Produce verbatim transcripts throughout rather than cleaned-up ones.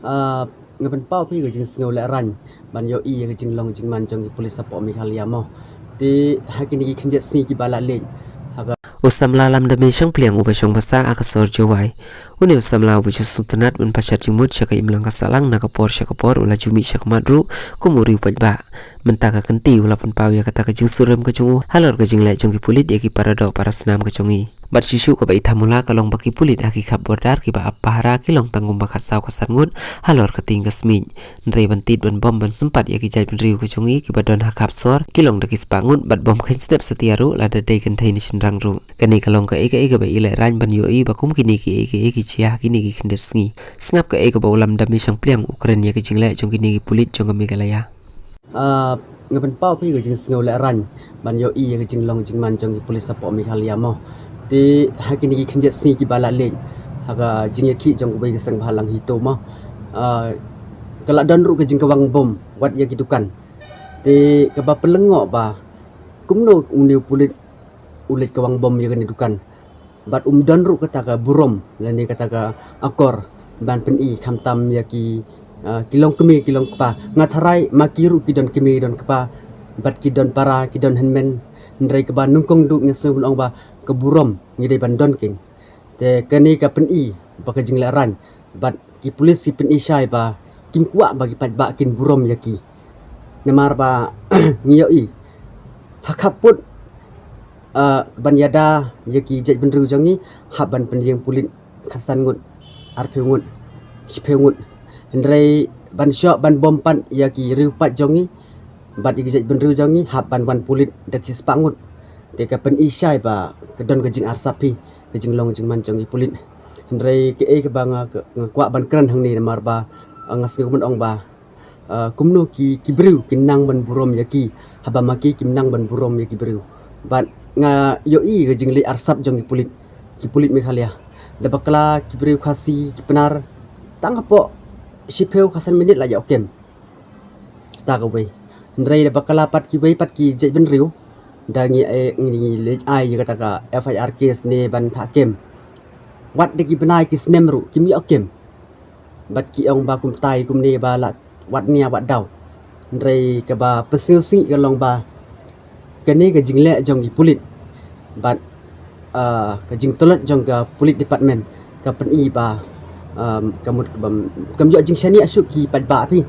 Ah, nga pynpaw phi ka jingsngew lehraiñ ban ïohi ïa ka jinglong jingman jong ki pulit hapoh Meghalaya mo. Te ha kine ki khyndiat sngi kiba la leit, ha ka U samla Lamdame Shangpliang uba shong basa ha ka sor Jowai, une u samla uba ju sngewtynnat ban pashat jingmut sha ka imlang ka sahlang na ka por sha ka por u la ju mih sha ka mat ruh kum u riewpaidbah. Mynta ka kynti u la pynpaw ïa kata ka jingsngewrem ka jong u halor ka jingleh jong ki pulit ïa ki paradoh parasnam ka jong i. Bad shuh shuh kaba i thamula ka long ba ki pulit ha ki khap border kiba ap pahara ki long tang kumba khatsaw khatsan ngut halor ka tieng ka smiej. Hynrei ban tied ban bom ban sympat ïa ki jaitbynriew ka jong i kiba don ha khap sor ki long da ki spah ngut bad bom kheiñ snep satia ruh lada dei kynthei ne shynrang ruh. Kane ka long kaei kaei kaba i lehraiñ ban ïohi ba kum kine kiei kiei ki jia ha kine ki khyndiat sngi. Sngap kaei kaba u Lamdame Shangpliang u kren ïa ka jingleh jong kine ki pulit jong ka Meghalaya. Ah, nga pynpaw phi ka jingsngew lehraiñ ban ïohi ïa ka jinglong jingman jong ki pulit hapoh Meghalaya mo. Te ha kine ki khyndiat sngi kiba la leit, ha ka jingïakhih jong kawei ka seng bhalang HITO mo, ah, ka la don ruh ka jingkawang bom wat ïa ki dukan. Te kaba pynlyngngoh ba kumno une u pulit u leit kawang bom ïa kane dukan. Bad um don ruh kata ka burom lane kata ka akor ban pyni khamtam ïa ki, ah, ki long kmie ki long kpa. Nga tharai ma ki ruh ki don kmie don kpa bad ki don para ki don hynmen. Hynrei kaba nyngkong duh nga sngew ban ong ba ka burom ngi dei ban don keiñ. Te kane ka pyni ba ka jinglehraiñ bad ki pulit ki pyni shai ba kim kwah ba ki paidbah kin burom ïa ki. Namar ba ngi ïohi ha khap pud, ah, ban ïada ïa ki jaitbynriew jong ngi hap ban pynïeng pulit khatsan ngut, arphew ngut, shiphew ngut. Hynrei ban shoh ban bom pat ïa ki riewpaid jong ngi bad ïa ki jaitbynriew jong ngi hap ban wan pulit da ki spah ngut. Te ka pyni shai ba ka don ka jingarsap hi ka jinglong jingman jong ki pulit. Hynrei kaei kaba nga, nga kwah ban kren hangne namar ba, ah, nga sngew ban ong ba, ah, kumno ki, ki briew kin nang ban burom ïa ki haba ma ki kim nang ban burom ïa ki briew. Bad nga ïohi ka jingleh arsap jong ki pulit, ki pulit Meghalaya. Da bakla ki briew Khasi ki Pnar tang hapoh shiphew khatsan minit la ïoh kem. Kata kawei. Hynrei da bakla pat kiwei pat ki jaitbynriew da ngi, eh, ngi, ngi leit ai ïa kata ka F I R case ne ban phah kem. Wat da ki bnai ki snem ruh kim ïoh kem. Bad ki ong ba kumtai kumne ba la wat nia wat daw. Hynrei kaba pynsngewsih ka long ba kane ka jingleh jong ki pulit bad, ah, ka jingtlot jong ka pulit department ka pyni ba, um, ka mut ka bym, kam ïoh jingshaniah shuh ki paidbah phi.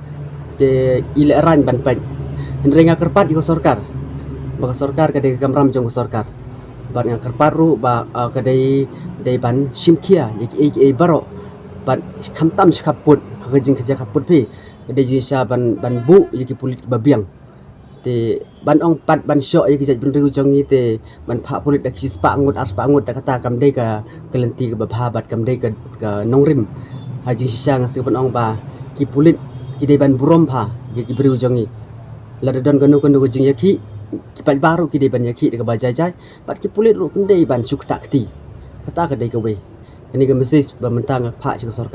Te i lehraiñ ban peit. Hynrei nga kyrpad ïa ka sorkar ba ka sorkar ka dei ka kamram jong ka sorkar. Bad nga kyrpad ruh ba, ah, ka dei, dei ban shim khia ïa kiei kiei baroh bad khamtam sha khap pud ha ka jingkhajia khap pud phi. Ka dei jingshisha ban, ban buh ïa ki pulit kiba biang. Te ban ong pat ban shoh ïa ki jaitbynriew jong ngi te ban phah pulit da ki spah ngut ar spah ngut da kata kam dei ka, ka lynti kaba bha bad kam dei ka, ka nongrim. Ha jingshisha nga sngew ban ong ba ki pulit ki dei ban burom bha ïa ki briew jong ngi. Lada don kano kano ka jingïakhih ki paidbah ruh ki dei ban ïakhih da kaba jai jai bad ki pulit ruh kim dei ban shu ktah kti. Kata ka dei kawei. Kane ka message ba mynta nga phah sha ka sorkar.